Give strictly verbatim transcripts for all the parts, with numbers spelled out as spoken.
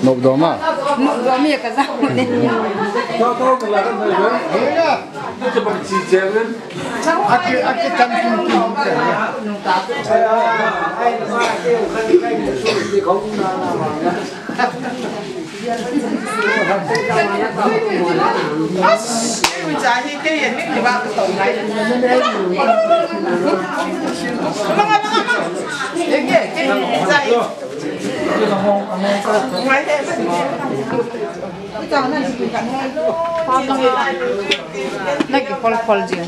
Nopdoma. Nopdoma ka za. Aki, aki tam kim kim. Naki khol khol jing.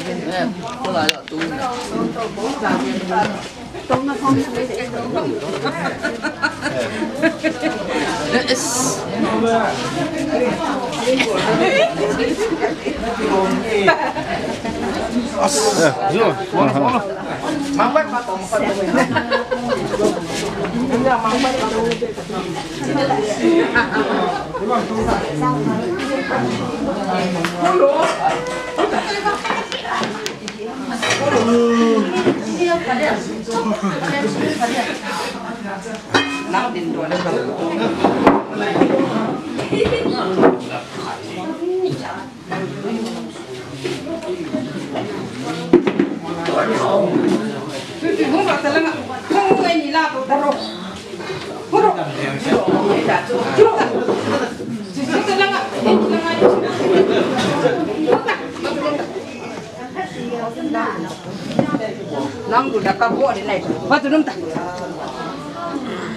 Nang tu dah kabur di lai. Batu num ta.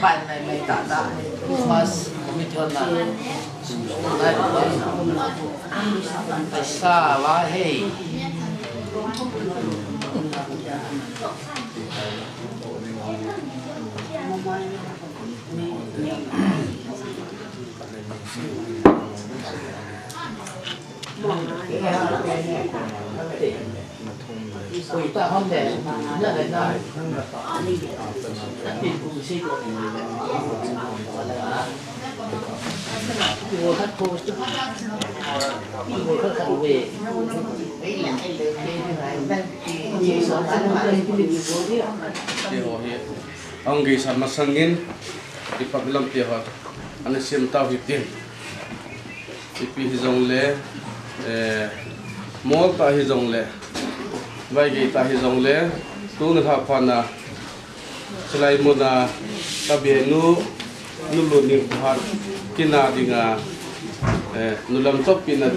Bai mai mai ta ta. Mas kami tuan na. Sa wa hei. Hong gei san masangin, ipa milam tia ho, ana siam tau hitin. Ipi hijongle, eh, mol ta hijongle, vaigei ta hijongle, tuni lha phat na, chulai muna, ka benu, nu Lunning phat, kina dinga, eh, nu lam chop kina,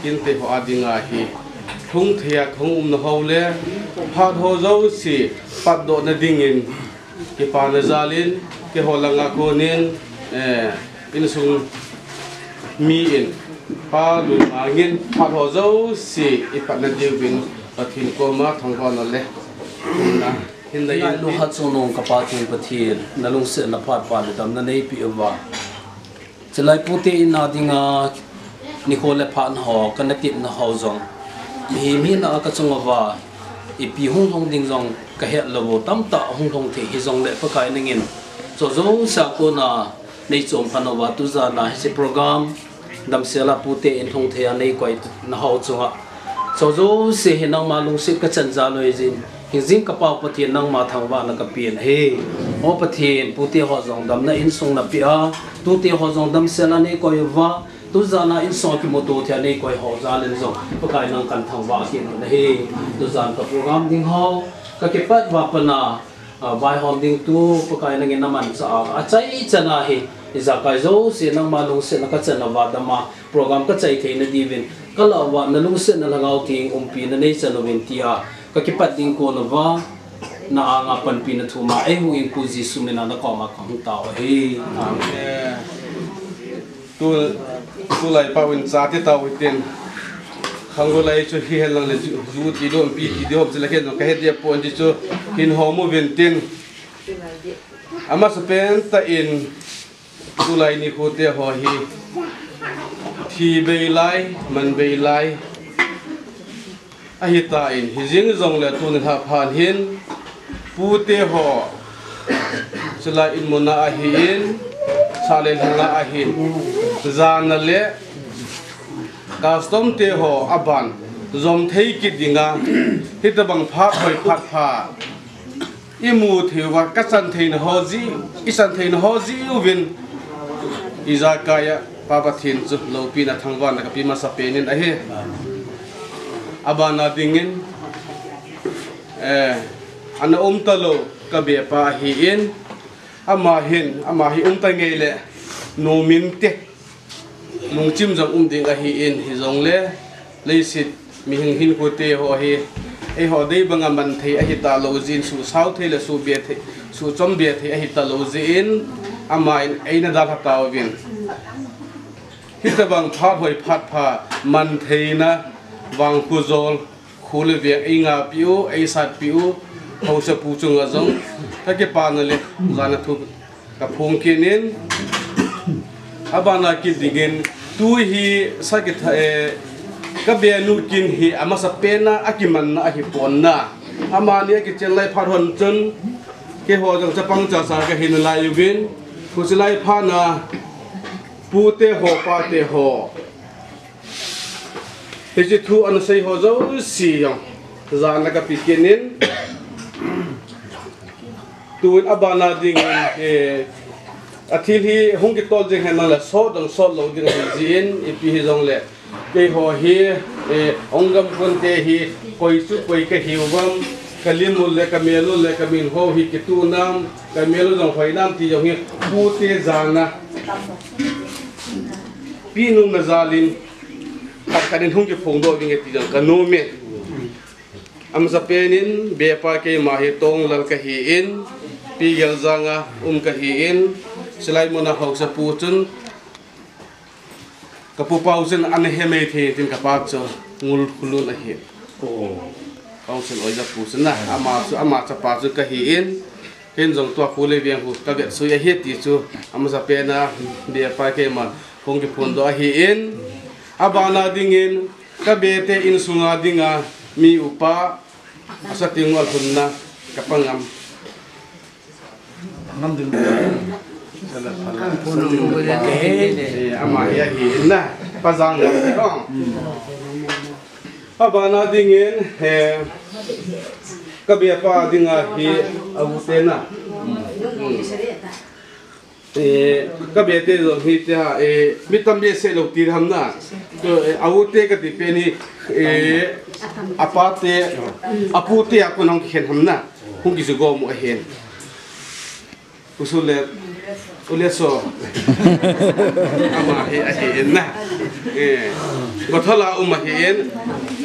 kinte ho a dinga hi, lhung thei a, lhung umna ho le, phat ho jouse, patdoh na dingin, kipana jalin, keiho langa konin, eh, insung mi in, pa lui mangin, phat ho jouse, ipatna diuvin, Pathen koma thangvahna le, hinna, hinna in, lu hat sung nung ka Pathen Pathen, na lungsetna phat pa le damna neipeh uva. Chulai pute in a dinga, nikho le phat ho, kana tepna ho jong. Mihem hina a ka chung uva, ipi hung lhung ding jong, ka het lou u, tamtah hung lhung thei hijongle Pakai nangin. Chu jouse a kona, nei chom phan uva, tu jan a hiche program, damsel a pute in lhung thei a nei koi na ho chunga. Chu jouse hi nangma lungset ka chan jal u ahi jin, hingjing ka Pau Pathen nangma thangvahna ka pen ahi. O Pathen, pute ho jong damna insung na peh a, tute ho jong damsel a nei koi uva, tu jan a insung a kimuto thei a nei koi ho jal in jong, Pakai nang kan thangvah kit u ahi. Tu jan ka program ding ho, ka kipat uva pat na, a, vaihom ding tu, Pakai nangin na manchah a, achai chan a hi, ijakai jouse nangma lungsetna ka chan uva dam a, program ka chai theina diuvin, ka lah uva na lungsetna lhagao theng umpina nei chan uvin tia, ka kipat ding kon uva, na anga panpina thum a, eihung Inkote Jesu mina na koma ka hung tao ahi. Amen. Tu, tulai pau in chate tao hitin. Khangulai chu hihen lang le ju, ju ti dom pi ti dom chu la khen ka het dia pon ti chu hin hom uvin tin. Amasapen tah in tulai nikho te ho hi thi bei lai, man bei lai. Ahitan, hijing jongle tuni lha phat hin, pute ho, chulai in muna ahin, sale lhunga ahin, jana le, custom te ho aban, jom thei kit dinga, hitabang phat hoi phat pha imu thei uva, kachan theina ho ji, ichan theina ho ji uvin, ijakai a Pa Pathen chu loupina thangvahna kape masa penin ahi. Abana dingin, eh, ana um talou kabepa ahin, ama hin, ama hi um ta ngei le, nomin te, lungchim jong um ding ahin, hijongle, leiset mihing hinkho te ho hi, eiho dei banga man thei ahi talou jin, susao thei le su be thei, suchom be thei ahi talou jin, ama in eina dalha tauvin. Hitabang phat hoi phat pha, man theina, vangkho jol, kho le veng eingapi u, eisatpi u, haosapu chunga jong, kakipana le, jana thu kaphong kit in, abana kit dingin, tu hi sakitha, eh, kabenu kin hi amasa pena, akimanna, ahiponna. Amani akichen lai phat hon chun, keiho jong chapang chacha kahi nalai uvin, huchi lai phat na, pute ho, pate ho, hiche thu anasei ho jouse jong, jana kape kit in, tun abana dingin, eh, athil hi hung kitol jing henlang le, sot jong sot lou ding ahi jin, ipi hijongle, keiho hi, eh, hung gam konte hi, koi chu koi kahiu vam, kalim u le, kamel u le, kamin ho hi kitu nam, kamel u jong hoi nam ti jong hi, pute jana pi nung na jalin, khat khat in hung kiphongdoh vinge ti jong kanom e. Amasa penin, bepa keima hi Tonglal kahin, Pi Geljang a um kahin, Silai muna haosapu chun, kapu pau chun ana he mei thei tin kapa chu Ngulkhulun ahi. Pau chun oijapu chun na, ama chu, ama chapa chu kahin, ken jong tua kho le veng khu kavet sui ahi ti chu, amasa pena, bepa keima hung kiphongdoh ahin, abana dingin, kabete insunga dinga mi upa, asa ting ngol hunna, kapangam. Ngam ding. Eh, ama hi ahin na, pajang na, oh. Abana dingin, eh, kabepa dinga hi, aute na. Eh, kabete jong hi tia, eh, mi tam behseh lou ti ham na. Eh, aute kati pen hi, eh, apate, apute a kon hung kikhen ham na. Hung kijugom u ahin. Usul le, uleso. Ama hi ahin na. Eh, Gothola um ahin.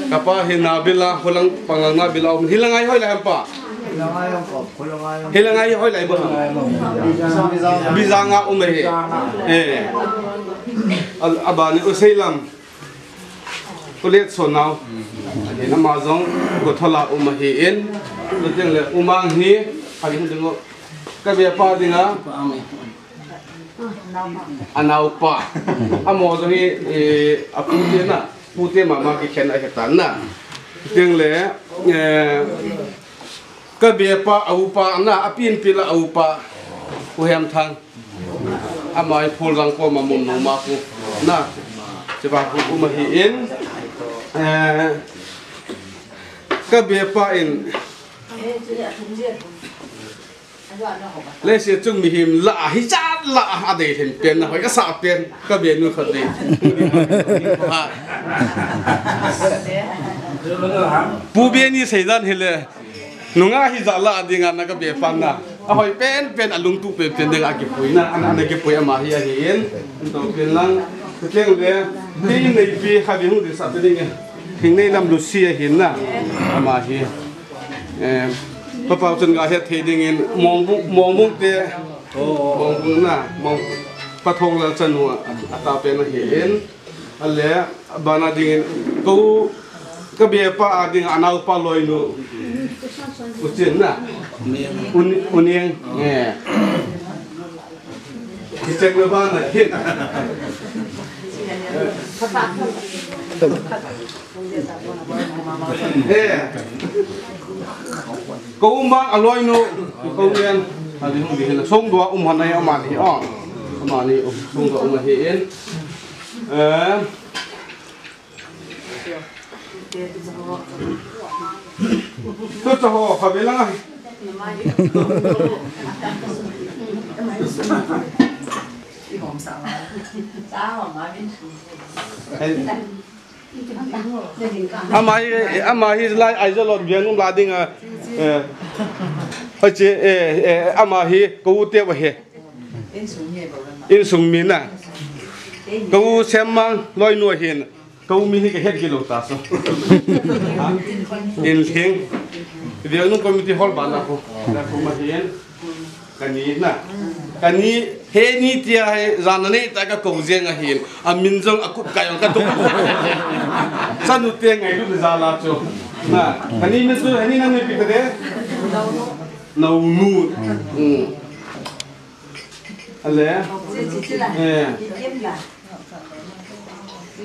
Kapa hi Nabila, holang pangang Nabila um. Hilang a hi hoilai ham pa? Hilang a hi hoilai bo ham? Bijang a um ahi. Eh. Al-, abani u Seilam. College so nau. Ahin ama jong Gothola um ahin. Chuteng le u Mang hi, ahin ding u. Kabepa dinga. Anaopa. Amaho jong hi, eh, apute na. Pute mama kikhen ahi tan na. Chuteng le, eh, kabepa aupa na, apin pila aupa. U Hemthang. Ama hi Phuljang koma mun noma khu. Na. Chiba khu um ahin. Eh, kabepa in. Leiset chung mihem lah a, hijat lah a, adei lhen pen na, hoi kasah pen, kabenu khat dei. Ha. Pu Beni seidan hile, nunga hijat lah a dinga na kabepa na. Ahoi pen pen, alungtup pen pen dinga kipui na, ana, ana kipui ama hi ahin, to pen lang, teng le, teng neipi khavi hung ding sa pe ding e. Thingnei lam Lucy ahin na, ama hi. Eh, Pa Pau chun ga het thei dingin, Mongbung, Mongbung te, Mongbung na, Mong, Pa Thonglal chanu a, ata pen ahin, ale, abana dingin, ko, kabepa a ding, anaopa loinu, U Chin na, U Ni, U Niang, eh. Kichek na bana hin. Eh. Ko umang aloinu, ko ngen. Ali hung bihin. Songdoa um hanai amani, oh. Amani, um, songdoa um ahin. Eh. Tu cha ho, kha be lang a. Ama hi, ama hi lai Aizawl a veng um la ding a. Eh. Hoiche, eh, eh, ama hi ka u te va he. Insung mi na. Ka u Semmang Loinu ahin. Ka u min hi ka het gilou ta so. Inlhing. Veng nung committee hall ban a ko. Na ko ma hin. Kani na. Kani he ni tia he zan na nei ta ka ko jeng ahin. A min jong a kut ka jong ka tu. Chanu te ngailu jal a chu. Na. Kani min chu, kani nang ni pi ka de. Naunu. Hmm. Ale. Eh.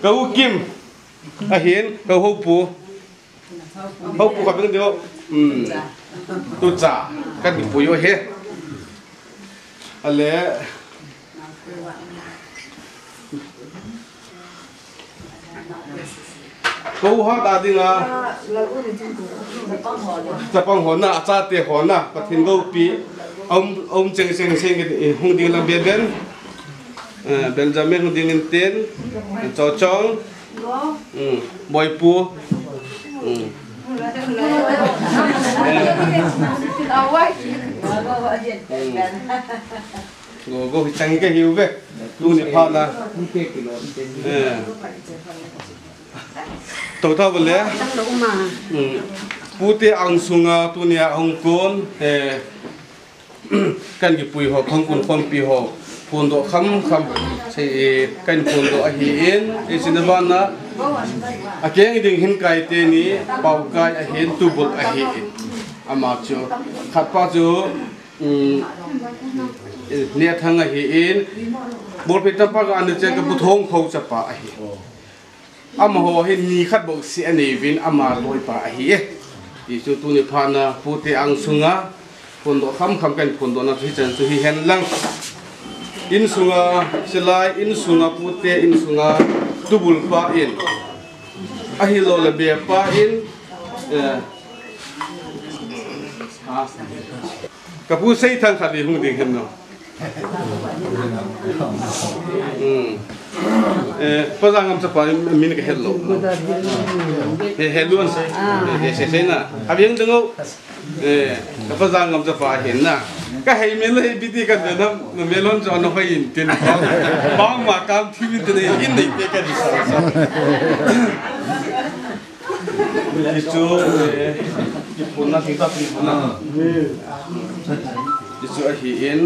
Ka u Kim. Ahin, ka u Houpu. Houpu kha bing deu. Hmm. Tu cha. Kan ki pui u he. Ale. Ko hat a ding a. Chapang ho na, a chate ho na, Pathen goupi. Um, um cheng cheng cheng, eh, hung ding lang Beben. Eh, Benjamin hung ding in tin. Chochong. Hmm, Boipu. Hmm. Eh. Hmm. Go, go, hi chang hi ka hiu ve. Tuni phat na. Eh. To ta bole. Hmm. Pute ang sunga tuni a hung kon. Eh. Kan kipui ho, khangkun khompi ho. Phondoh kham kham. Sei, eh, kan phondoh ahi in. Eh, sinabana. A keng ding hin kai te ni. Pau kai ahi in, tubul ahi in. Ama chu. Khat pa chu. Um, eh, Nehthang ahi in, Bolphei tampak a ana cheng ka Pu Thongkho chapa ahi. Amaho hi ni khat bou seh anei uvin ama loipa ahi e. Ti chu tuni phat na pute ang sunga phondoh kham kham kan phondoh na chu hichan chu hihen lang. In sunga silai, in sunga pute, in sunga tubul pa in. Ahilou le be pa in, eh, Ka pu Seithang khat hi hung ding hen no. Hmm. Eh, Pa Jangam chapa min ka het lou. He, he lou. Eh, he, he, he na. Abi hung ding o. Eh, ka Pa Jangam chapa hin na. Ka hei min lou he biti ka de na, na melon jo na hoi in tin. Ba ma kam thi min te ne in nei te ka di sa sa. Ti chu, eh, kiphonna thei ta, kiphonna. Ti chu ahi in.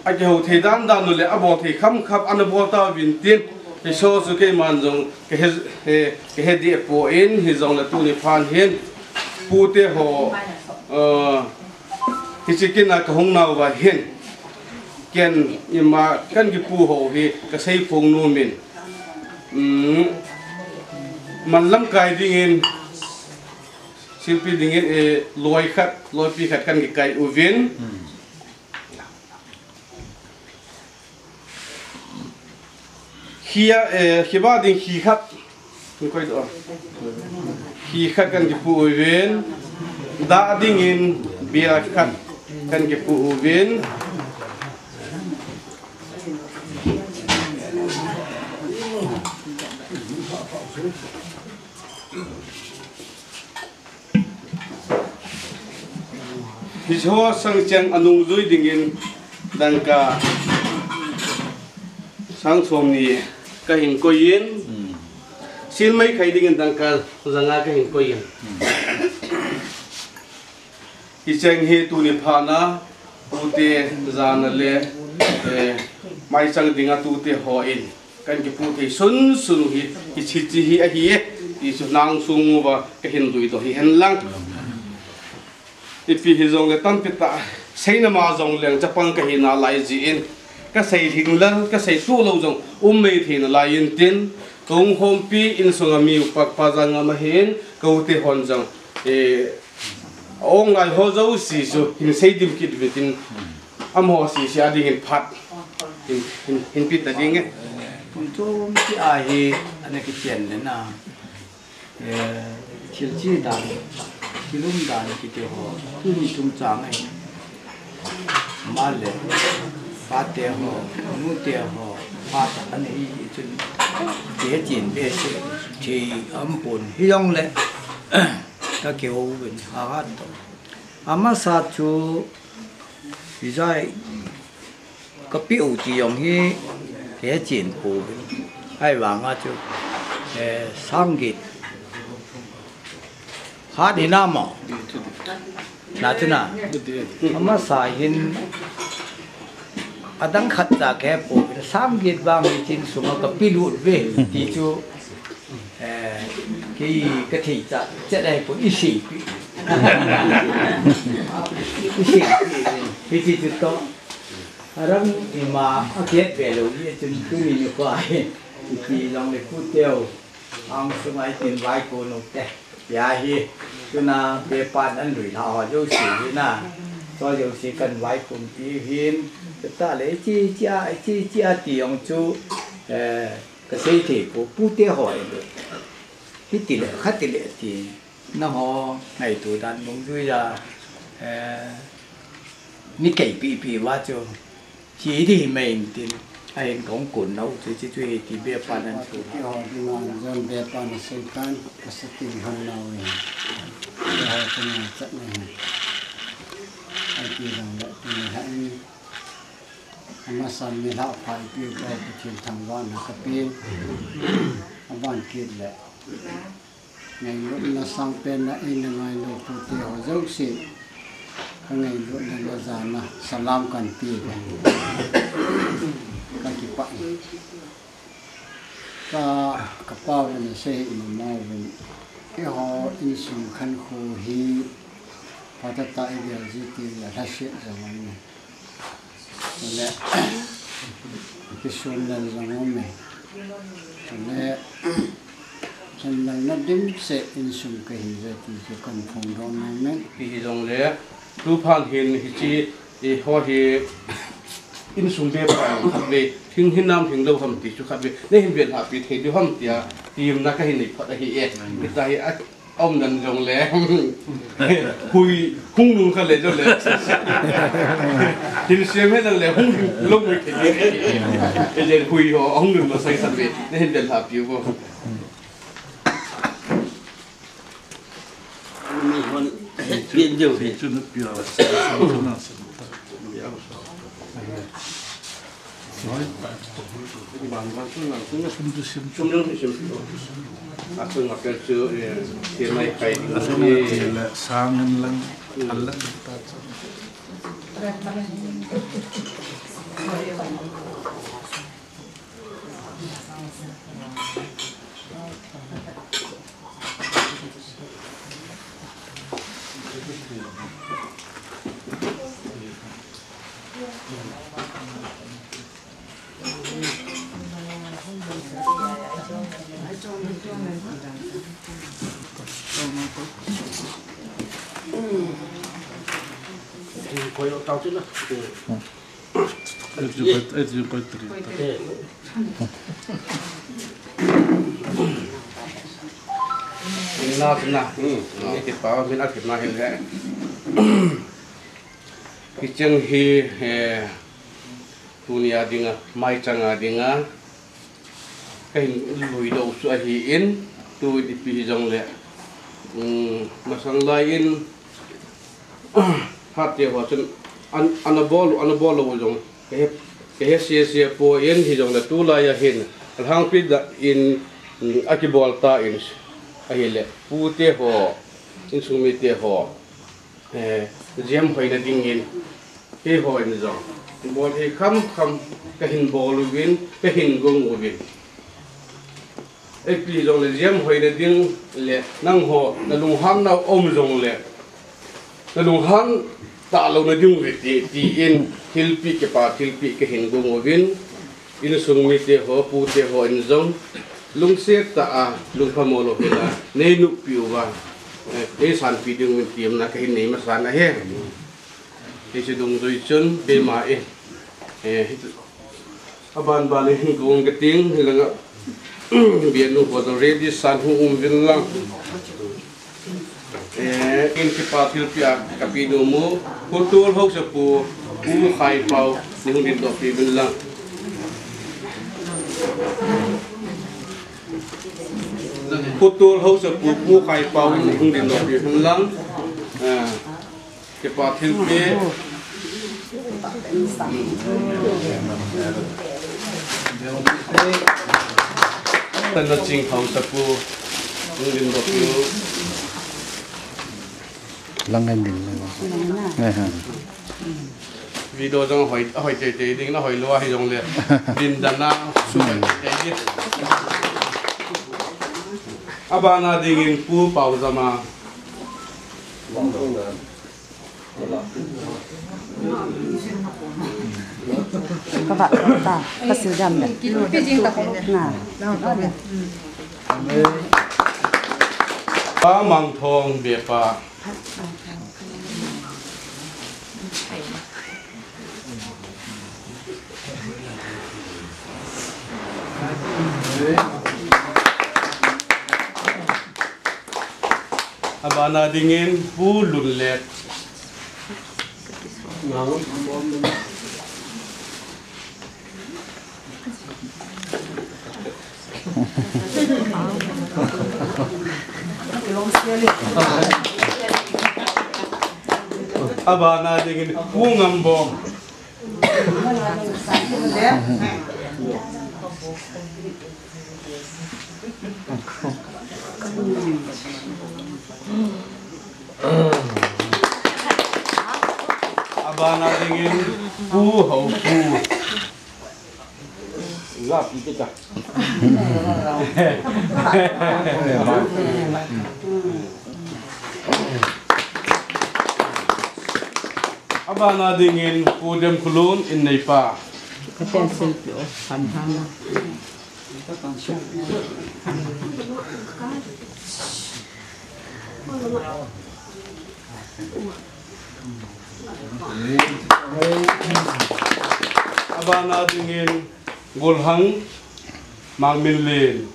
Akihou thei dan dan u le abol thei kham kham ana bol tauvin tin. Hiche chu keiman jong kahe, eh, kahe deh poi, hijongle tuni phat hin. Pute ho, eh, Hiche kin a kahung nauva hin, ken ima kan kipu ho hi kasei phong nom in, um, man lamkai dingin, silpi dingin, eh, loi khat, loipi khat kan kikai uvin. Khia, eh, khiba ding khi khat. Koi do. Khi khat kan kipu uvin. Da dingin bia khat kan kipu uvin. Hiche ho sang cheng anungjui dingin dangka sang som ni kahin koi in, hmm, sil mai khai dingin dangka janga kahin koi in. Hmm. Hicheng hi tuni phat na tute jana le, eh, maichang dinga tute hon kan kipu thei sunsun u hi, hiche hi ahi e, ti chu nang sung uva kahin lui doh hi hen lang. Ipi hijongle tampi tah, seina ma jongleng chapang kahi nalai jeh in, kasei lhinglel, kasei tuh lou jong um mei thei nalai in tin, kahung khompi insunga mi upa Pa Jangam ahin, ka u te hon jong, eh, a-ong lai ho jouse chu hin sei dim kit uvin tin, amaho sese a dingin phat hin, hin, hin pe ta ding e. Chom ti ahi, ana kichen le na. Eh, thil chi dan, thil um dan kiti ho, tuni chungchang ahi. Ama le, pate ho, nute ho, phat ana hi chun, kei chin be se, thi am pon, hi jong le, ka keu vin, ha ha to. Amasa chu, hi jai, Ka pi u ti jong hi, kei chin pu. Ahivanga chu, eh, Sangeet. Hat hi na mo. Na chu na. Amasa hin, adang khat cha kei pu. Sangeet vang hi chin sunga ka pi lut ve. Ti chu, eh, kei ka thei cha, cha dai pu i sei pi. I sei pi. Hi ti chu to. Arang ima akiet ve lou, i chun tuni nikho hi. Ipi jong le pu teu, ang sunga i tin vai ko nu te. Ya hi, tuna be pan an lui la ho jouse hi na. Cho jouse kan vai kum ti hin. Ta le chi chi a, chi chi a ti jong chu, eh, ka sei thei pu, pu te ho e. Hi ti le, kha ti le ti. Nangho ngaito dan dungjui a, eh, mi kei pipi uva chu, hi ding hi mai in tin, ahin kong kun nau chu, chu, chu hi ti be pan an chu. Ti ho ding an jon be pan a sei tan, ka sa ti hon nau hi. Ti ho chu ngai chat nai hi. Ai ti jong le ti ha in. Amasa mi lhah pha ipi uva Pathen thangvahna ka pe. Aban kit le. Ngailutna sangpen na eina ngailu tute ho jouse, ka ngailutna le jana salam kan ti ve. Ka kipah e. Ka, ka pa uvin asei hi ima ma uvin. Keiho insung khankho hi phatah tah i gel ji ti le lhaset jong ahi. Le, kisun lel jong um e. Le, sun lel na dimset insung kahi ve ti chu kan phongdoh nom e. Ti hi jong le, tu phat hin hiche, eiho hi, insung be pan khat ve, hing hinam hing lou ham ti chu khat ve, nei hin vel lhahpi thei diu ham tia, temna kahin nei phot ahi e. Hitia hi a, Aum dan jong le. Hui, hung nung kha le jong le. Hin siam he dan le, hung lung hui ke. E jen hui ho, hung nung ma sai san ve. Ne hin dan ha piu ko. Mi hon, bien jo he. Chu na piu la sa, sa, sa, sa. Ina, ina. Hmm. Ni kipa, min a kipa hin he. Kicheng hi, eh, tunia dinga, maichanga dinga. Kahin lui lou chu ahin, tu ipi hijongle. Um, masang laiyin, Hate ho chun an, ana bol, ana bol lou jong. Kahe, kahe sese poi hijongle tulai a hin. Alhangpi dan, um, akibol tan ahile. Pute ho, insung mite ho. Eh, jem hoina dingin. Keiho in jong. Bol thei kham kham kahin bol uvin, kahin gong uvin. Ipi jongle jem hoina ding le nangho nalunghan nau um jongle. Nalunghan talou na ding uve ti, tin thilpi kipa, thilpi kahin gong uvin. Insung mite ho, pute ho in jong. Lungset tah a, lungphamo lou hela, nei noppi uva. Eh, ei sanpi ding uvin temna kahin nei masa ahi. Hiche dungjui chun, keima in, eh, hiche, Aban ban in hung kong kating, hilanga, bianu ho jong ready san hung um uvin lang. Eh, in kipa thilpeh a kapeh nom u, Khotol Haosapu, Pu Khaipau, nei hung dingdoh peh uvin lang. Khotol Haosapu, Pu Khaipau, nei hung dingdoh peh uvin lang. Ah. Kipa thilpeh. Tanna Ching Haosapu, hung dingdoh peh u. Lang kan din lang. Ngai ha. Video jong hoi, hoi teitei ding, na hoilou ahi jongle. Din dan a, su hoi teitei ding. Abana dingin Pu Paojama. Ka va ta, ka sil jam le. Na. Pa Mangthong Bepa. Abana dingin Pu Lunlet. Abana dingin Pu Ngambom. Abana dingin Pu Haopu. Abana dingin Pu Demkholun, inneipa. Ka pencil pi o, han hang. Abana dingin Golhang Mangminlen.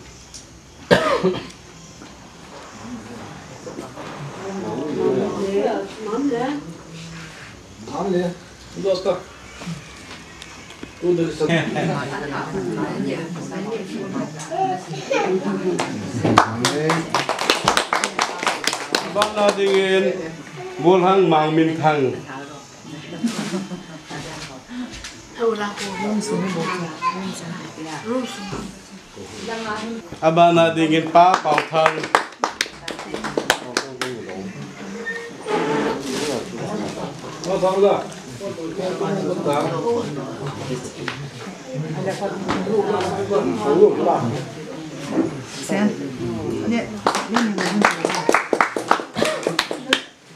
Abana dingin Golhang Mangminthang. Abana dingin Pa Paothang.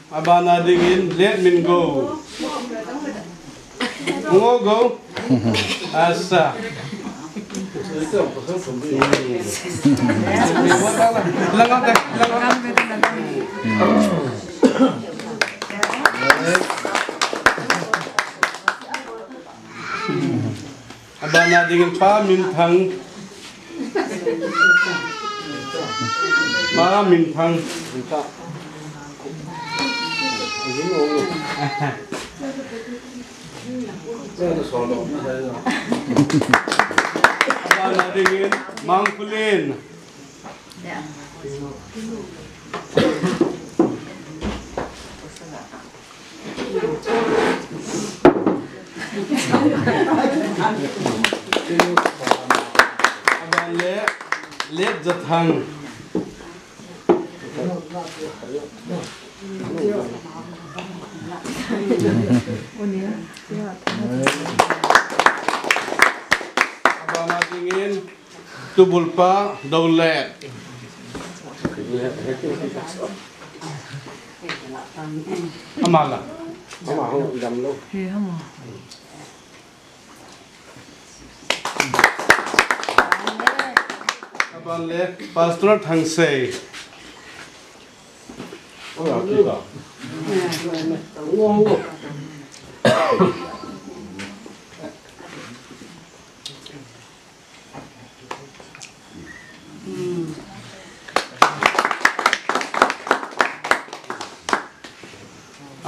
Abana dingin Letmingo. Ngo go. Asa. Lang out, lang out. Abana dingin Pa Minthang. Pa Minthang. Abana dingin Mangkholin. Aban le, Letjathang. Abana dingin Tubulpa Dolet. Ama la. Ama hung dam lou. He, ama. Aban le Pastor Thangsei.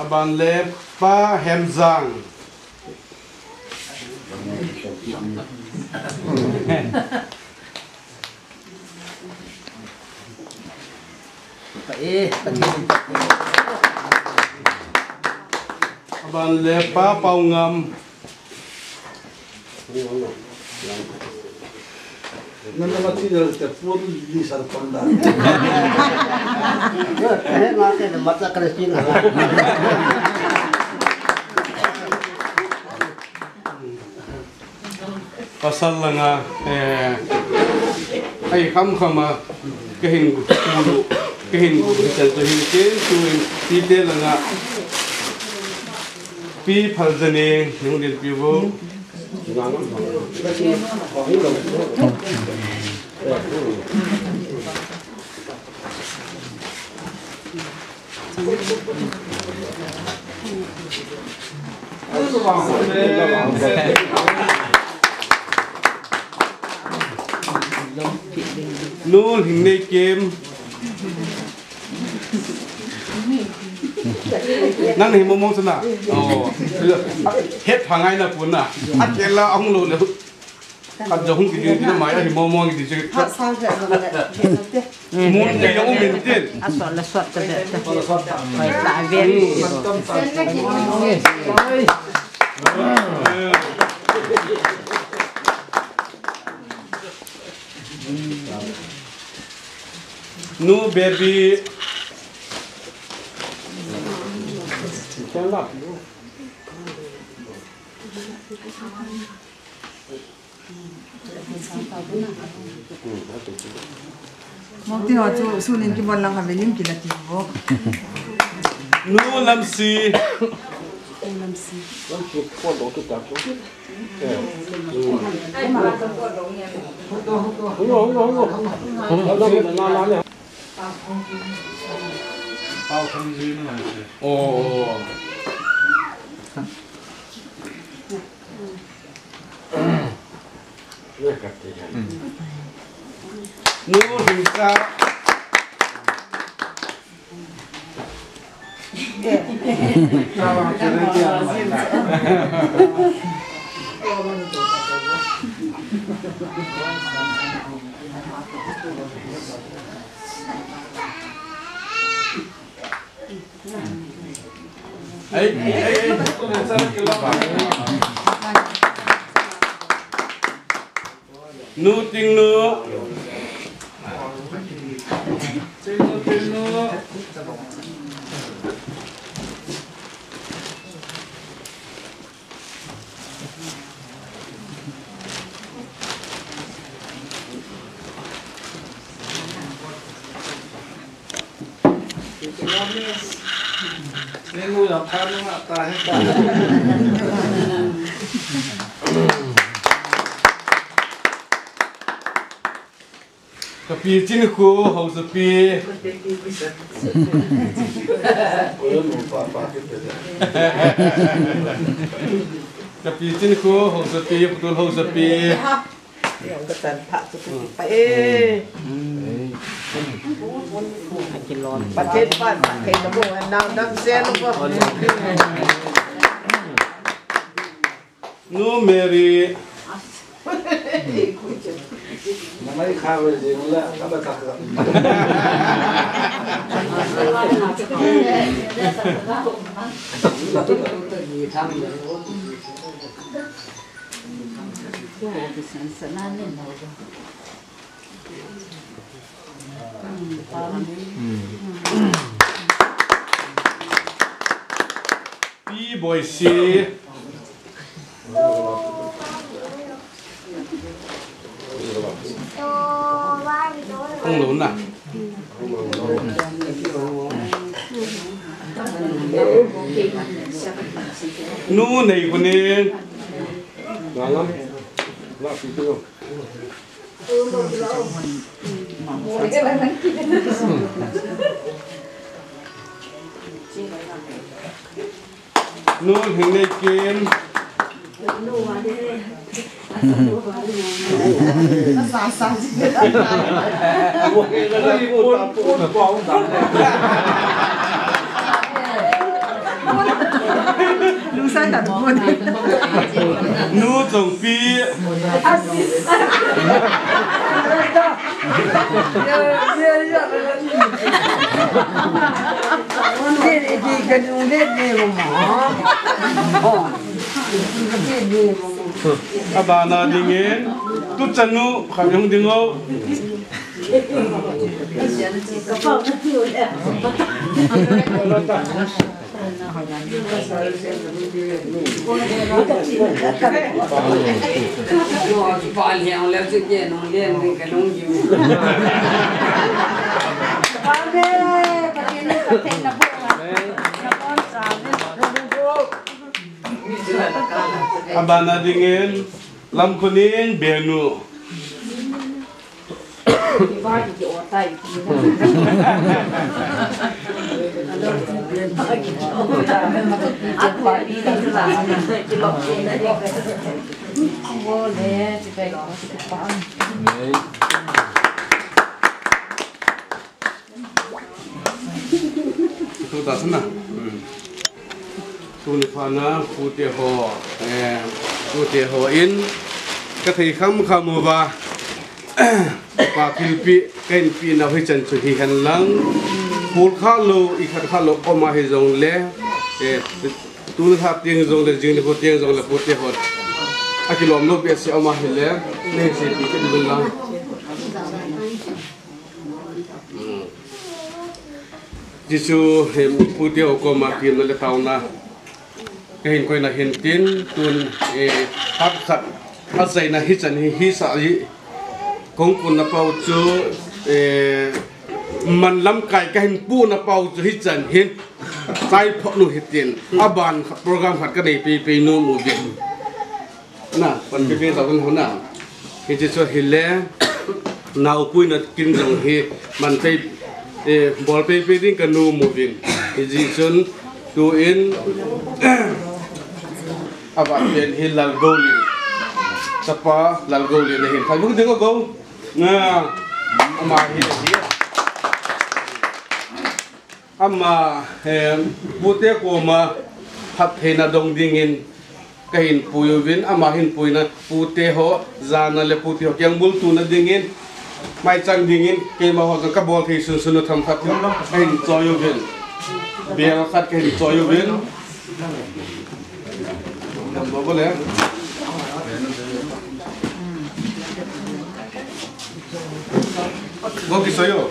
Aban le Pa Hemjang. Aban le Pa Paungam. Nana mati na te pon li sar panda. He ma ke na mata kare sina. Pasal langa, eh, ai kham kham a, kahin gu, kahin gu, hitan to hin ken, tuin, pi te langa, Pi Phaljaneng, nung din pi vo. Nu Lhingneikim. Nang hi momong sana. Oh. Het pha ngai na pun na. Akel la ahung lou le. Khat jong hung kiti, tina mai ahi momong kiti chu. Phat sang phet jong le, phet jong te. Mun ti jong um in tin. A sot le sot ta be ta. Hoi ta ve ni. Nu Baby. Mokti ho chu sunin kibol lang ha velim kila ti vo. Nu Lamsi. Nu Lamsi. Oh. Nu Lhingkah. Nu Tingnu. Kapi Chinkhu, Haosapi. Kapi Chinkhu, Haosapi, Putul Haosapi. Nu Mary. Pi Boisi. Hung lou na. Nu Neikhoning. Nu Lhingneikim. Nu Chongpi. Abana dingin, tu chanu, khat hung ding o. Abana dingin, Lamkhuning Benu. Tu ta sana. Hmm. Tuni phat na pute ho, eh, pute ho in ka thei kham kham uva, pa thilpeh ka hin peh nau hi chan chu hihen lang, pul kha lou, i khat kha lou, um ahi jong le, eh, tuni phat teng jong le, jing nikho teng jong le, pute ho a kilom lou behseh um ahi le, nei seipeh kit un lang. Jesu, eh, pute ho koma temna le taona ka hin koina hin tin, tun, eh, phat khat achaina hichan hi, hisah hi, kong kunna pau chu, eh, man lamkai ka hin puna pau chu hichan hin chai phot nu hitin, aban khat program khat ka nei pei pei nom uvin. Na, pan pei pei ta kan ho na. Hiche chu hile, naopuina kin jong hi, man pei, eh, bol pei pei ding ka nom uvin. Hijeh chun, tu in, aban pen hi Lalgoulen. Chapa Lalgoulen ahin. Khai bung ding o go. Na, ama hi, hi. Ama, eh, pute koma phattheina dong dingin ka hin pui uvin, ama hin puina pute ho, jana le pute ho kiang bultuna dingin, maichang dingin, keima ho jong ka bol thei sunsun u themkhat ka hin choi uvin. Bel khat ka hin choi uvin. Dam bo bo le. Go ki soyo.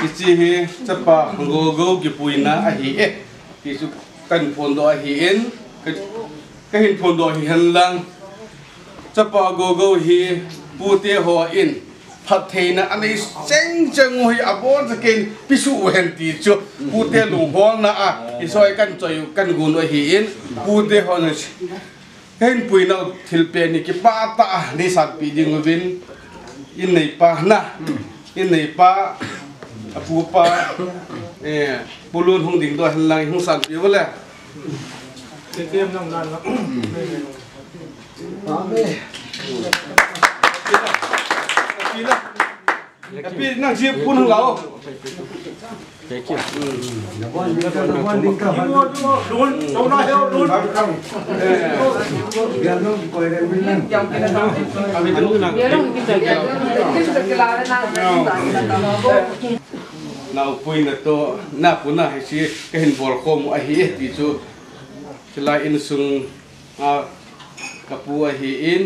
Hiche hi chapa Gogo kipuina ahi e. Ti chu kahin phondoh ahi in. Ka, kahin phondoh hihen lang. Chapa Gogo hi pute hon phattheina anei cheng cheng u hi abonchauvin pesuh u hen ti chu pute lungholna a, i soi kan choi u kan gon u ahi in, pute hon kahin puinau thilpeh hi kipah tah a nei sanpeh ding uvin, in neipa na, in neipa, apupa, eh, Pu Lun hung dingdoh hen lang hung sanpeh u le. Amen. Amen. Api nang ji pun hung lao. Thank you. Naopuina toh, na puna hiche kahin bol khom u ahi e ti chu. Hilai insung a, kapu ahi in,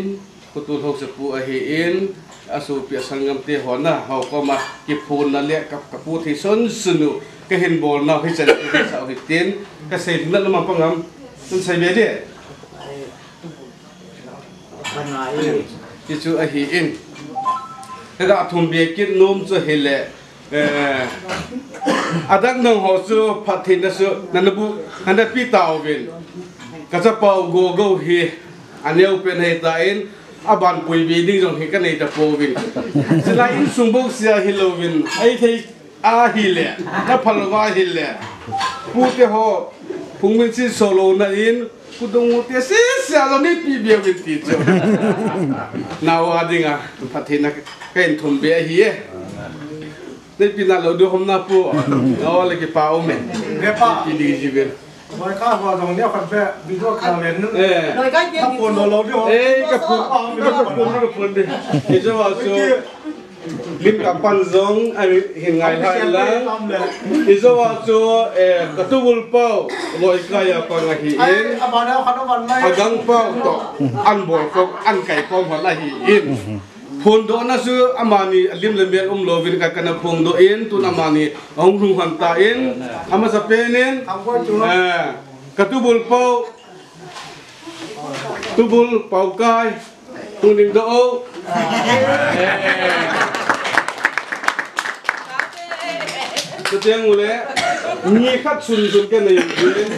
Pu Tulhou chu pu ahi in, asopi asanggam te hon a, hou koma kiphonna le ka, kapu thei sunsun u, kahin bolnau hichan, hichan hitin, kasei ding na lama pangam, tun sei be de. Ti chu ahi in. Kaga thum be kit nom chu hile, Eh, adang nangho chu phattheina chu nana bu, nana pe tauvin. Ka chapau Gogo hi aneo pen ahi tan, aban pui be ding jong hi kanei tapouvin. Hilai insung bou sia hilouvin, ahithei ahile, na phal uva ahile. Pute ho, Phung min si solo na in, kudong u te si si a lo ni pi bia min ti chu. Nawa dinga, phathina ka in thum be ahi e. Nei pi na lo du hom na pu. Nawa le kipa um e. Kipa. Ki di ji be. Loi ka ho jong ni khat be, video ka len nun. Eh. Loi ka ke ka pon lo lo di ho. Eh, ka pon, ka pon, ka pon di. Ijo wa chu. Lim ka pan jong, a hin ngai lai lang. Ijo wa chu, eh, ka tubul pau, loi ka ya pang ahi in. Agang pau to, an bol ko, an kai ko hon ahi in. Phondohna chu amani lim le mel um louvin ka kana phongdoh in, tun amani ahung lhung hon tan, amasapen in, eh, ka tubul pau, tubul pau kai, hung ding doh o. Eh. Chutiang ule, ni khat sun sun ka nei in,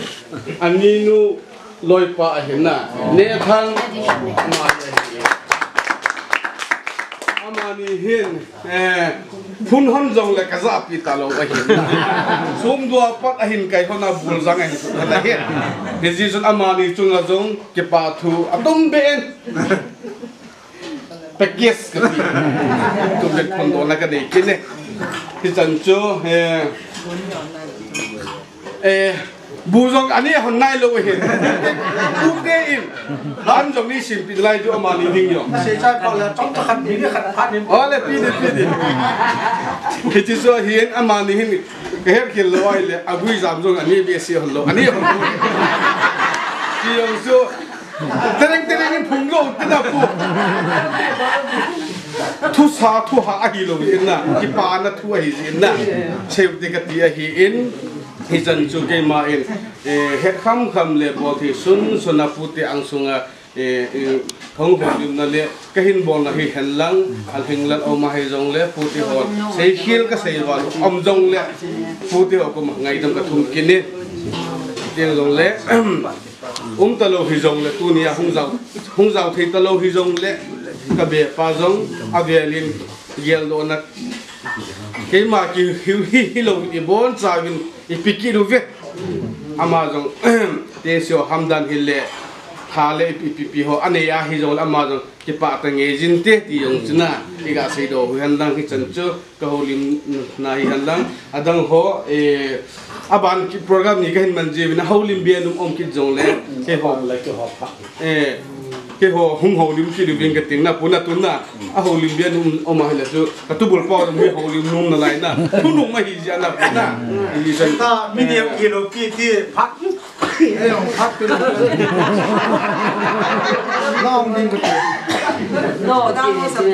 ani nu, Loipa ahin na. Nethang. Amani ahin. Amani hin. Eh, phun hon jong le ka japi ta lou ahin na. Sum dua pat ahin kai hon a bul jang ahin sut hon ahin. Hijeh chun amani chunga jong kipa thu atum be in. Package ka ti. Tu bet phondohna ka nei kit e. Hichan chu, eh, eh, bu jong ani hon nai lou ahin. Bu te in. Lam jong ni sim pi lai chu amani ding jong. Sei chai pa la chong ta khat ni khat phat ni. O le pi di, pi di. Hichi chu ahin amani hin. Ka her khel lou ai le, agui jam jong ani be si hon lou. Ani hon lou. Ti jong chu. Tereng tereng in phung lou, tina pu. Thusa, thuha ahi lou, ina. Kipana thu ahi, ina. Seu te ka ti ahi in. Hichan chu keima in. Eh, het kham kham le bol thei sun, sun a pu te ang sunga, eh, eh, hung hung lim na le, ka hin bol na hi hen lang, al hing lal oma hi jong le, pu te hon. Sei khil ka sei val, om jong le, pu te ho ko ma ngai dam ka thum kit e. Tiang jong le, Um ta lou hi jong le, tunia hung jao, hung jao thei ta lou hi jong le, ka be pa jong, avel in geldohna. Keima ki hi, hi, hi lou i bon chauvin i pi kit uve. Ama jong, te sio hamdan hi le, tha le i pi, pi, pi ho, anei ahi jong le, ama jong, kipa ta ngei jin te, ti jong chu na, i ga sei doh u hen lang hichan chu. Ka houlimna hi hen lang, adang ho, eh, aban ki program ni ka hin man jiuvin, a houlim bia num om kit jong le, keiho, eh, keiho hung houlim kit uvin ka ting na, pu na tun na, a houlim bia num om a hi le chu, ka tubul pau mi houlim num na lai na, thu num ma hi jia na pu na, hi jia. Ta mi neo kilo pi ti phat, eh, ong phat pi lo. Long ding ka ti. No, ti, ti.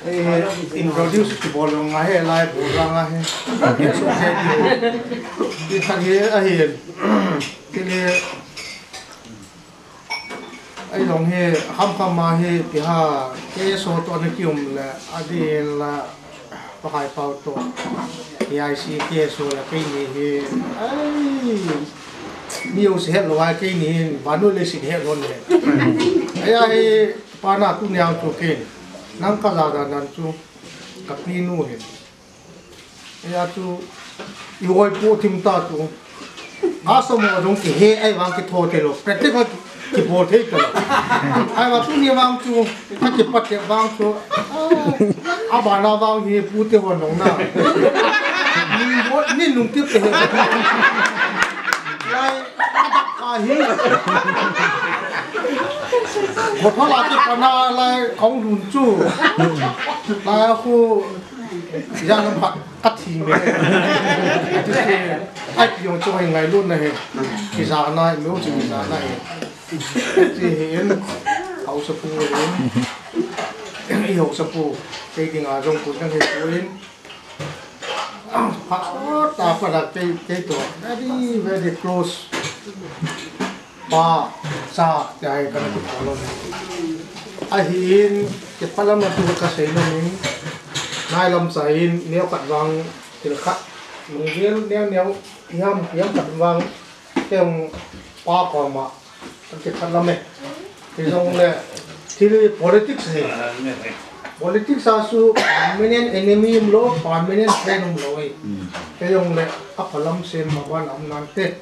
Eh, introduce kibol jong ahi, lai bol jong ahi. Introduce kibol. Ti thak hi ahi. Ti le, ahi jong hi, kham kham ma hi, ti ha, K S O toh ana kium le, adin la, Pakai pau toh. A I C K S O la keini hi, ai, mi u si het lou ai keini hi, vannoi leiset het lou ne. Ai, ai, Pa na tunia chu ken. Nang ka ja dan dan chu. Ka pi nu hin. Eia chu. I hoi pu thim ta chu. Ka sa mo jong kihe ai vang kitho thei lou. Practical kibol thei ta lou. Ai vang tunia vang chu. Ka kipat te vang chu. Ah, abana vang hi pu te hon nong na. Ni bo, ni lungtip te he. Lai. Ahi. Ko pha la te pana lai kong lun chu. Lai khu ya lam pat kat hi me. Ai pi yong chu hai ngai lun na he. Ki za na, mi u chu ki za na he. Ti hi in. Hausa pu in. I hausa pu. Kei dinga jong pu nang he pu in. Pha, ta pa da kei, kei toh very, very close. Pa, cha, ti ahi kana ti pa lou. Ahin, kei pa lam a tu ka sei nom in. Nai lam cha in, neo khat vang, til khat. Lunggel neo neo, hiam, hiam khat vang, kei pa koma. Ka kikhat lam e. Ti jong le, thil politics hi. Politics a chu permanent enemy umlou, permanent friend umlou e. Kei jong le aphalam sem ma ban um nante.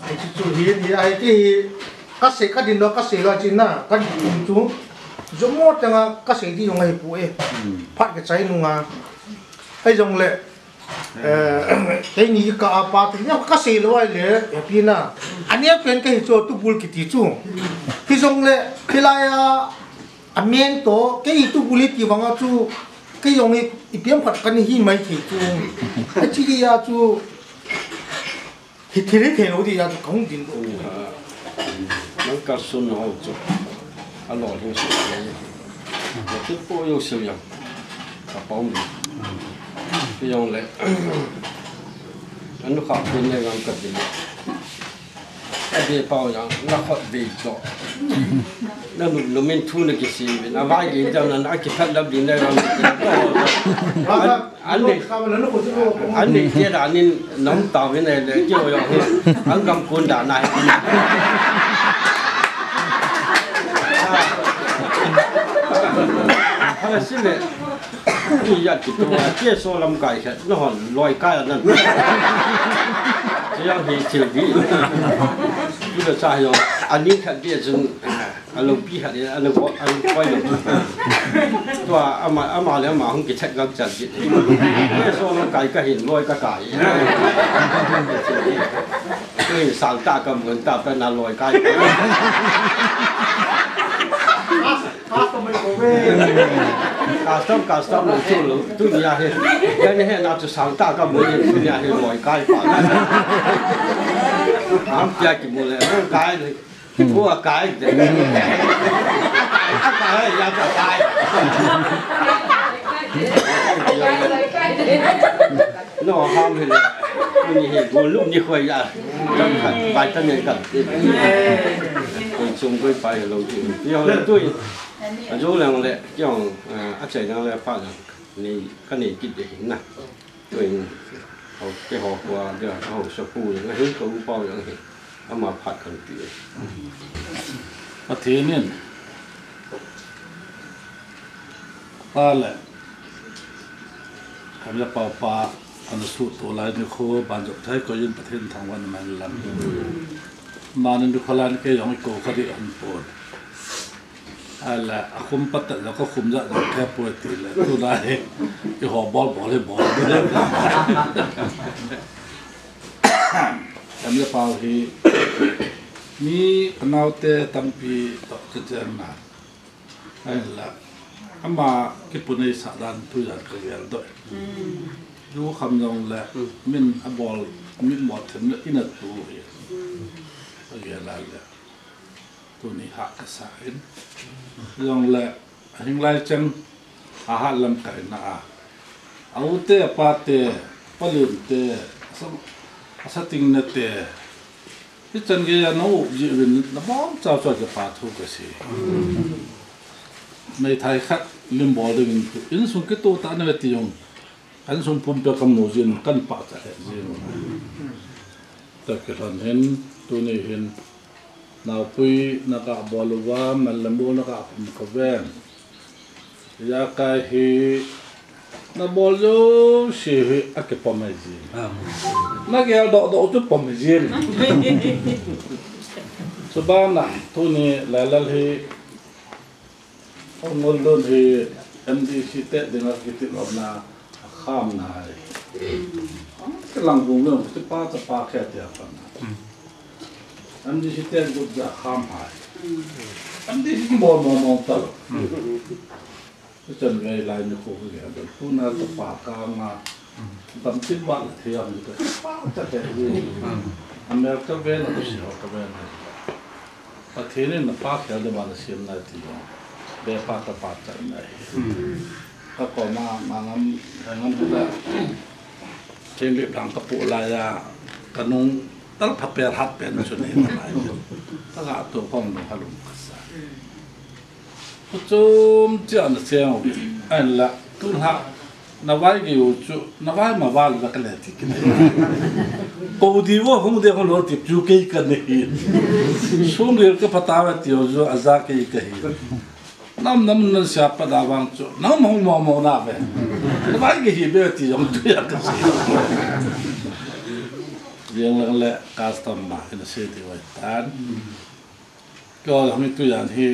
Hichu chu hi, hi, hi, hi, kasei, kadin lou, kasei lou, china, kadin chu, jomo tanga kasei di jong ahi pu e. Phat kachai nunga. Hijong le, eh, keini ka apa tu, nia kasei lou ahile, happy na. Ania pen kahi chu, tubul kiti chu. Hijong le, hilai a, amen to, kei tubul iti vanga chu, kei jong i, ipi ham khat kana hi mai thei chu. Achi dia chu, Hi thil hi thei lou dia chu kahung din lou. Nang kalson ho chu. Alolhing sah le. Nathil po jouse jong. Kapom. Pi jong le. Anu kha pin le ngam kadin. Abi pao jong. Nakhut be cho. Nanu, numin thu nakisei uvin. Avai gei jam nan akiphat lap din le ngam. Ani, ani te da nin nom tao vin ai le, kio yo hi, ang gam kun da nai. Hala si le, i ya ki tu, a, ke so lam kai khat, na hon, loi kai nan. Yang hi chil di. Tu da sa yo, ani khat di sun. Alopi khat, alo, alo koi lou. Tua ama, ama le ama hung kichat gam chan kit. Ke so lou kai kahin loi kakai. Tuin sang ta kamun ta pa na loi kai. Custom, custom lou chu lou. Tunia hi. Kani hi na chu sang ta kamun tunia hi loi kai pa. Am pia kimu le loi kai. Pu akai de. Akai, ya akai. No, ham hi le. Ni hi, go lu ni khoi ya. Kam khat, vitamin kam. Koi chung koi pai lo ti. Yo le tui. Ajo lang le, kyong, eh, achai lang le pa lang. Ni, kani kit de na. Tuin, ho, keiho kua, dia, ho, sapu, jong, ahin, ka upa, jong, ahin. Ama phat kan pi. Pathen in, pa le, kam le pa pa, ana suhto lai nikho, banjop thei koi in Pathen thangvah in man lam. Mani nikho lai nikho jong i ko kha di an pon. Ala, akhum pat tah jong, kakhum jat jong, kei poi ti le, tuna hi, keiho bol bol hi bol. Kam le pao hi, mi anaote tampi toh kichen na. Ala, ama kipunei sah dan tujan kagel doh. Ju kham jong le, min abol, min bol them le, ina tu hi. Kagel a le. Tuni hah kasa in. Jong le, ahing lai cheng, ahat lamkaina a. A u te, a pa te, pa lim te, asa, asa ting na te. Hichan gei a na up ji uvin, na bom chau chau kipa thu kasei. Meithai khat lim bol ding in, insung kitoh tah na ve ti jong. Kan sung pumpi a kamu jin, kan pachat het jin. Tua kilhon hin, tuni hin, naopui na kabol uva, man le mol na kapum kaven. Ijakai hi, nabol jouse hi akipom ahi jin. Nagel doh doh chu pom ahi jin. Chubana, tuni Lailal hi, Ngol Lun hi M D C te dinga kitilom na akham nai. Ang kilang bung lun, kipa chapa khe tia pan. M D C te gut ja kham hai. M D C ki bol mo mo ta lo. Chan ngai lai ni ko ki ga tu na chapa ka nga. Dam tin ba la thiam ni ka pa ta te. America ve na ko si ho ka ve na. Pathen in na pa khel de ba na siam nai ti jong. Be pa ta pa ta nai. Ka ko ma ma ngam ngam ta. Chen le plang ka pu la ya. Ka nung tal pha per hat pen chu ni na lai. Ta ga to khong dong ha lum ka sa. Kuchom chia na cheng u. An la tu ha na vai gi u chu na vai ma val va ka le ti ki. Ko di wo hung de hung lo ti chu ke ka ne hi. Sum le ka pha ta va ti u chu a za ke ka hi. Nam nam nan sia pa da vang chu. Nam hong mo mo na ve. Na bai ke hi be ti jong tu ya ka si. Yang lang le custom ma ina se ti wai tan. Ko lang tu yan hi.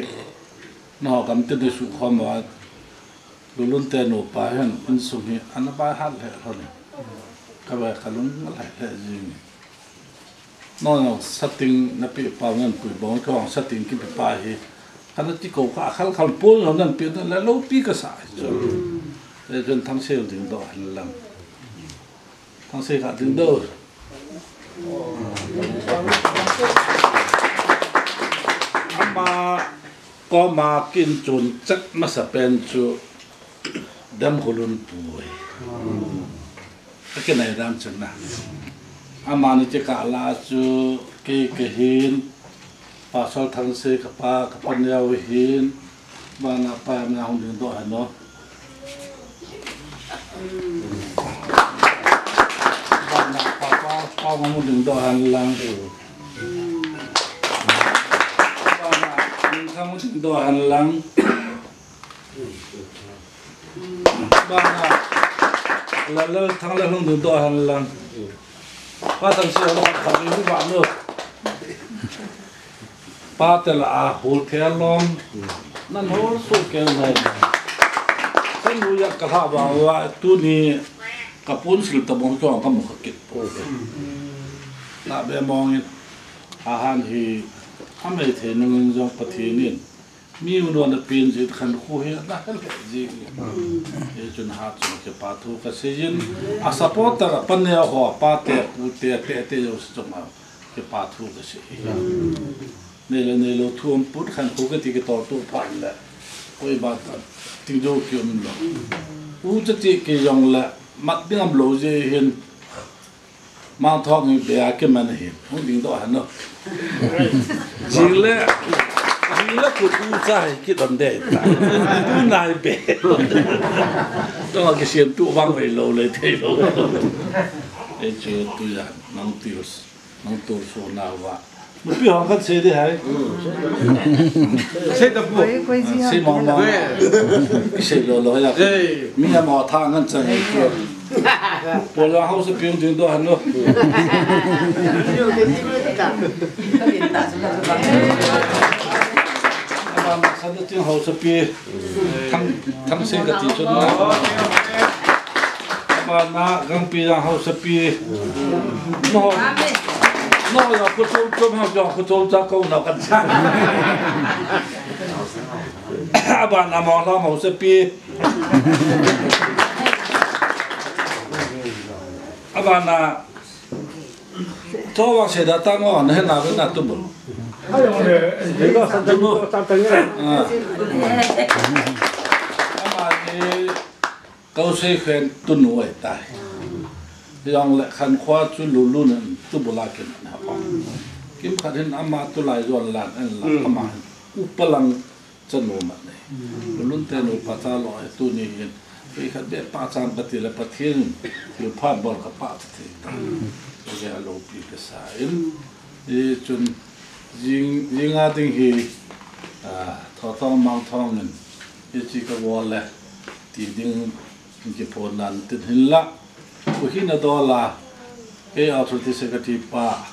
No kam te de su khom wa. Lulun te nupa hin insung hi ana bai hat le hon. Ka bai ka lung ngal hai le jing. No no setting na pi pa ngan pui bong ko setting ki pi pa hi. Kana ti ko ka khal khal pu no nan pi na le lo pi ka sa. Le jon thang se ding do han lang. Thang se ka ding do. Ama koma kin chun chak masa pen chu Dem Khulun pu hi. Ka kinai dam chun na. Amani che ka la chu kei ka hin, Pastor Thangsei ka pa, ka pa neo hin, bana pa na hung ding do hano. Bana pa pa, pa hung ding do han lang. Bana, hung ding do han lang. Bana, la la thang la hung ding do han lang. Pa Thangsei lo kha ni ba no. Pa te la a hul the lom. Nan hol su ke nai. Sen lu ya ka ha ba wa tu ni ka pun sil ta bong ko ka mu ka kit po. Na be mong in. A han hi a mai the nung in jong Pathen in. Mi u nuan a pin jit khan khu hi na hel he ji. E chun ha chun ke pa thu ka sei jin. A supporter a pa ne ho pa te pu te te te jo si chong a ke pa thu ka sei. Nei le nei lo thu um put khan khu ka ti ke tor tu pa le. Koi ba ta ti jo ki um lo. U cha ti ke jong le mat ding am lo je hin. Mangthong hi be a kiman ahi. Hung ding do han no. Jing le, jing le kut u cha hi kidon de ta. U nai be. Tong a kisiam tu vang vei lo le thei lo. E che tu ya, nang tiu, nang tu so na va. Nupi hong kan sei de hai. Sei ta pu. Koi, koi ji ha. Sei mo mo. Sei lo lo ya. Ei. Mi ya mo tha ngan chang hai tu. Pu la hausa pi hung ding do han no. Sa da ting hausa pi. Thang, Thangsei ka ti chun na. Bana Gangpijang hausa pi. No. No, ya ku chom chom ha, ya ku chom cha ko na kan sa. Bana Monglam hausa pi. Bana Tho vang se da ta ngo na he na ve na tu bul. Ai, ong le, le ga san ta ni ko ta ta nge. Ah. Ama ni kau sei khen tu nu ai tai. Yang le khan khua chu lu lu na tu bul a kin na pa. Kim khat hin ama tu lai zon lan an la ama. Upalang Chanu mat nei. Lulun te nupa cha lo e tuni hin. Kei khat be pa chang ka ti le Pathen thil pha bol ka pa ti thei ta. Kei a lopi ka sa in. I chun jing, jing a ding hi, ah, Thotong Mangthong in. I chi ka wall le ti ding Kiphon nan tin hin la, u hin a dol a, kei authority secretary pa,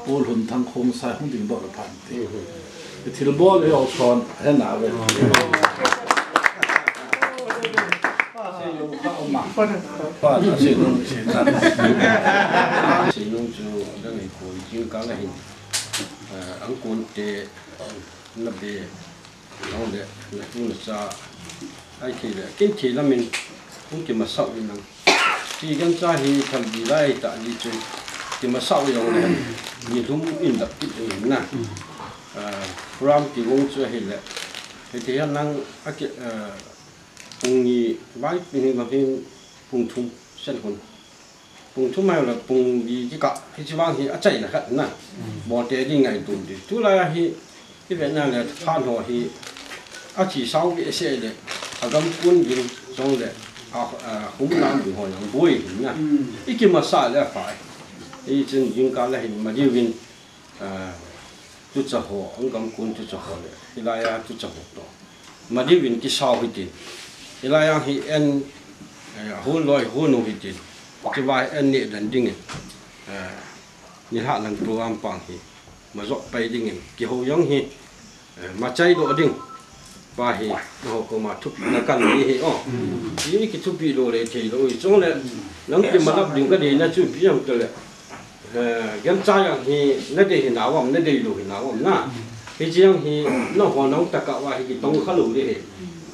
Pu Lhun Thang Khongsai hung ding dol a phan ti. Kei thil bol hi au son, he na ve. Sei lung kha um a. Pa na sei lung sei ta. Sei lung chu dang hi ko jing ka la hin. Eh, ang kon te na be. Nang le, na tu na cha, ai thei le, kin thei lamin, hung kimasau in nang. Ti gancha hi thalbi lai ta ni chu, kimasau in nang le, ni lum in dap kit in na. Ah, program kigong chu hi le, hi ti hian nang, a ki, ah, pung ni vai, pung ni ma hin, pung thum, sen hun. Pung thum mai la pung li kikah, hichi vang hi a chaina khat na. Bolte ding ngaidam ding. Tulai a hi, i ve na le phan ho hi, a chi sau ve se le, a gam kun ding chong le, a, a hum lam ding ho yang bui hin na. I kimasa le a fai. I chen ding ka la hin ma diu vin, a, tucha ho, ang gam kun tucha ho le, hilai a tucha ho to. Madiuvin kisau hitin. Hilai a hi en, eh, hon loi hon u hitin. Chua hi en neh den dingin. Eh, nilhah lang program pang hi. Majok pai dingin. Kihou jong hi. Eh, machai doh ding. Pa hi, nangho koma thupina kanei hi, o. Hi kithupi doh le thei doh hi. Chule, nang kimanap ding kadeina chu ipi ham tile. Eh, gancha jong hi nadei hinam, nadei lou hinam na. Hiche jong hi nangho nang tokah uva hi kitong khalou ding ahi.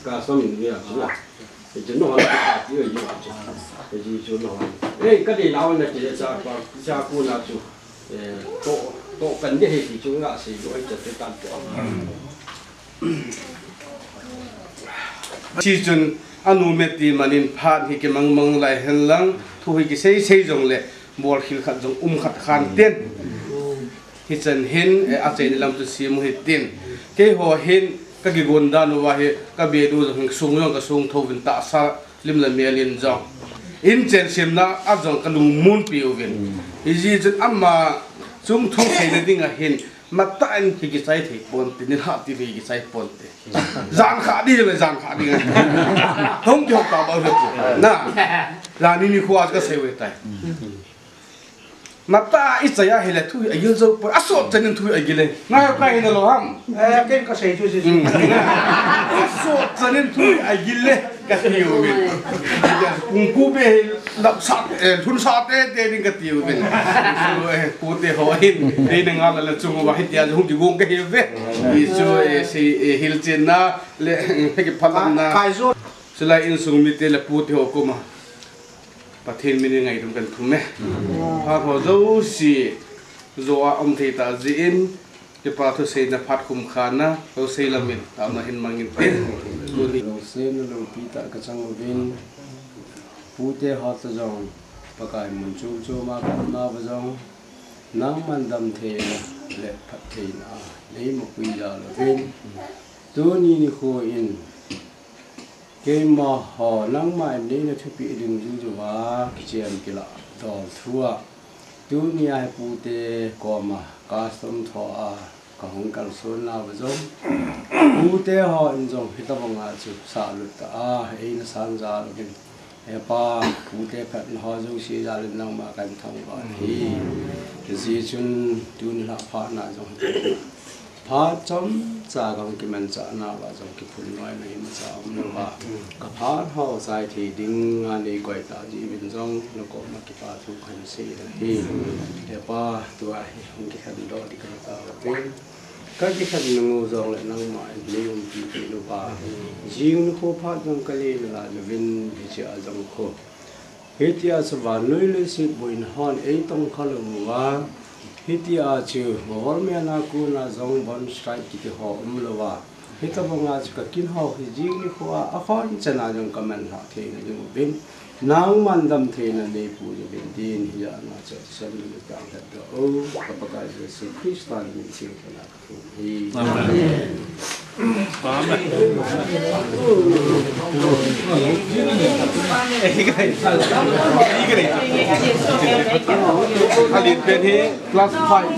Kasam in vea chu na. Hiche nangho nang tokah ti ahi chu. Hiche chu nangho. Eh, kadei nau nati le cha pa, cha kona chu. Eh, toh, toh kan ding ahi ti chu nga sei lou ahi cha te tan po. Hichun anu meti manin phat hi kimang mang lai henlang, thu hi kisei sei jongle, bolkhel khat jong um khat khan tin. Hichan hin, eh, achaina lam chu sem u hitin. Keiho hin, kakigon dan uva hi, kabet u jong hin sung jong kasung thouvin tahsa lim le mel in jong. Inchen semna a jong kalungmonpi uvin. Hijeh chun ama chung thu theina dinga hin, Matah in hi kichai thei ponte, nilhah tile hi kichai ponte. Jan kha ding le jan kha ding. Hung kihou ta bou le pu. Na. Jani nikho a kasei u ahitai. Matah a ichai a hile thu hi agil jou poi. Asot chan in thu hi agil e. Ngai kai hina lou ham. Eh, ken kasei chu si. Hmm. Asot chan in thu hi agil e. Kati uvin. Kungpu be hi lhun sah, eh, lhun sah tete ding kati uvin. So, eh, pute ho hin, dei na nga la la chung uva hitia hung kigong kahi uve. Hichu, eh, sei, eh, hilchenna le, eh, kiphalamna. Chulai insung mite le pute ho koma Pathen min in ngaidam kathum e. Phat ho jouse, jo a um thei tah jeh in, Kipa thuseina phat khum khan a, thusei lam in, taona hin mang in tin. Tuni lungsetna loupi tah kachang uvin, pute ho toh jong, Pakai mun chom chom a ka umna uva jong, nangman damtheina le phattheina a, nei mapui jal uvin. Tuni nikho in, Keima ho, nangma in neina thupeh ding jing uva, kichem kilah dol thua. Tuni a hi pute koma, custom tho a, kahung kalson nauva jong. Pute ho in jong, hitobang a chu, sahlut tah a, eina san jal uvin. He Pa, pute phatna ho jouse jal in nangma kahin thangvah ahi. Hijeh chun, tuni lha phat na jong. Phat chomcha kahung kimanchah nauva jong kiphun noina imacha umlouva. Ka phat ho chai thei dinga nei koi tah jeh uvin jong, nakoma kipa thu kahin sei ahi. He Pa, tua hi hung kikhen doh ding kahi tauve. Kakikhen nung u jongle nangma in nei umpi peh uva. Jing nikho phat jong kale nalai uvin hichea jong khu. Hitia chu vannoi leiset boina hon eitong khalou uva. Hitia chu government a kona jong bomb strike kiti ho umlouva. Hitobanga chu kakin ho hi jing nikho a, akhon chana jong kamanlhah theina ding uvin. Nangman damtheina neipu uvin tin hijeh a chu, Pathen min in tang lheh doh o, ka Pakai Jesu Christa min in thum khat a. Amen. Amen. Alin pen hi class five.